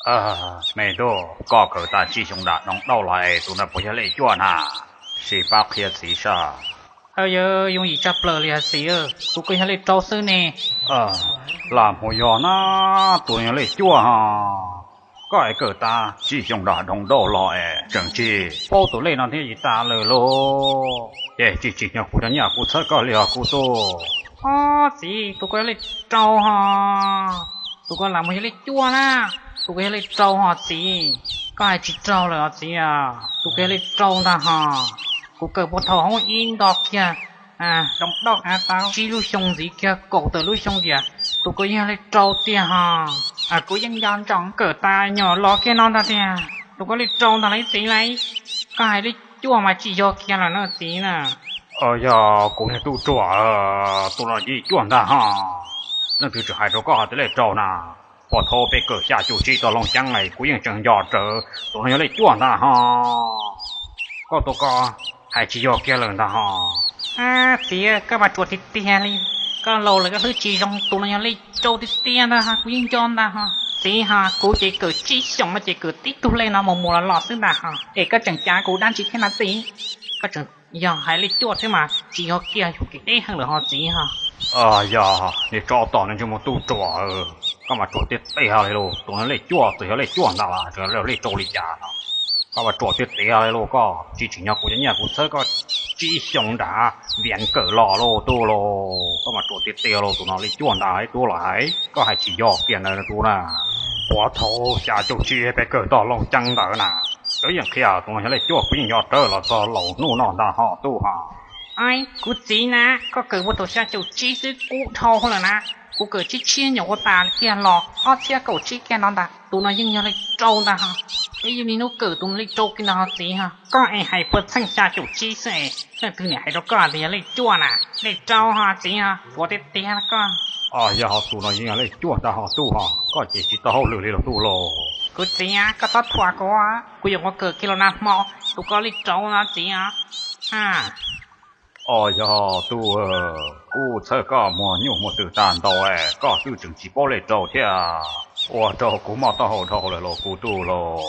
Me tub, koj kawm tas tsib xyoo nram doog dauj los es tus no puas yog lej cuaj na? Sim pab qhia txiv saib. Yog, yooj yim tshaj plaws li os txiv, tus ko yog lej rau xwb ne. Lam mus yog na, tus no yog lej cuaj ho. Koj es kawm tas tsib xyoo nram doog dauj los es tseem tsis paub tus lej no thiab li tas lawm lauj. Ces tsis tsim nyog kuv cov nyiaj kuv txhawb koj li os kuv tub. Ob txiv, tus ko yog lej rau ho. Tus ko lam mus yog lej cuaj na. Tus ko yog lej rau ho txiv. Koj hais tsis raug lawm os txiv. Tus ko yog lej rau ntag ho. Kuv kawm puag thaum hoob ib nto kiag, doog dauj tas tsib lub xyoo ntxiv kiag kaum tawm lub xyoo tiam, tus ko yog lej rau tiag ho. Kuv yeej nco ntsoov kawm tas nyuam los kiag no ntag tiag. Tus ko lej rau ntag lauj txiv lauj. Koj hais lej cuaj mas tsis yog kiag lawm na txiv na. Yog kuv niag tub ruam, tus no yeej cuaj ntag ho. Leej twg tseem hais rau koj hais tias lej rau na? Puag thaum peb kawm xya caum tsib tau Looj Ceeb es kuv yeej tseem nco rawv tus no yog lej cuaj ntag ho. Koj tus ko hais tsis yog kiag lawm ntag ho. Txiv, koj mas ruam tiag tiag li. Koj laus lawm koj hlwb tsis zoo, tus no yog lej rau tiag tiag ntag ho, kuv yeej nco ntag ho. Txiv ho, kuv ces kawm tsib xyoos no ces kawm tib tug lej no mus mus los los xwb ntag ho, es koj tseem cav kuv dab tsi thiab na txiv? Koj tseem yog hais lej cuaj thiab mas tsis yog kiag, yog kev deb heev lawm ho txiv ho. Yog, niag tsov tom no ntsej muag tub ruam, koj mas ruam tiag tiag li lauj, tus no lej cuaj, txawm yog lej cuaj ntag los tseem yog lej rau li cas no. Koj mas ruam tiag tiag li lauj, koj tsis tsim nyog kuv cov nyiaj kuv txhawb koj tsib xyoo nram vias kawm los lauj tub lauj, koj mas ruam tiag tiag lauj, tus no lej cuaj ntag ib tub los hais, koj hais tsis yog kiag ntawd tus na. Puag thaum xya caum tsib peb kawm tau Looj Ceeb ntawd na, lawv yeej qhia tus no yog lej cuaj, kuv yeej nco rawv los txog laus hnub no ntag ho tub ho. Kuv txiv na, koj kawm puag thaum xya caum tsib xwb kub dhau lawm na, kuv kawm tsib tshiab nyuam qhuav tas kiag los ob txhiab kaum tsib kiag no ntag, tus no yeej yog lej rau ntag ho. Peb yug niaj hnub kawm tus no lej rau kiag ntag ho txiv ho. Koj es hais puag txheej xya caum tsib xwb es leej twg niam hais rau koj tias yog lej cuaj na? Lej rau ho txiv ho, ruam tiag tiag koj. Yog ho, tus no yeej yog lej cuaj ntag ho tub ho, koj ces tsis tau hauj lwm li lauj tub lauj. Kuv txiv, koj txhob thuam kuv, kuv yuav mus kawm kiag los nag hmo, tus ko lej rau no txiv. Yog tub, kuv txhawb koj muag nyuj muag twm tag ntau, koj twb tseem tsis paub lej rau thiab. Ua rau kuv mob taub hau dhau lawm los kuv tub lauj.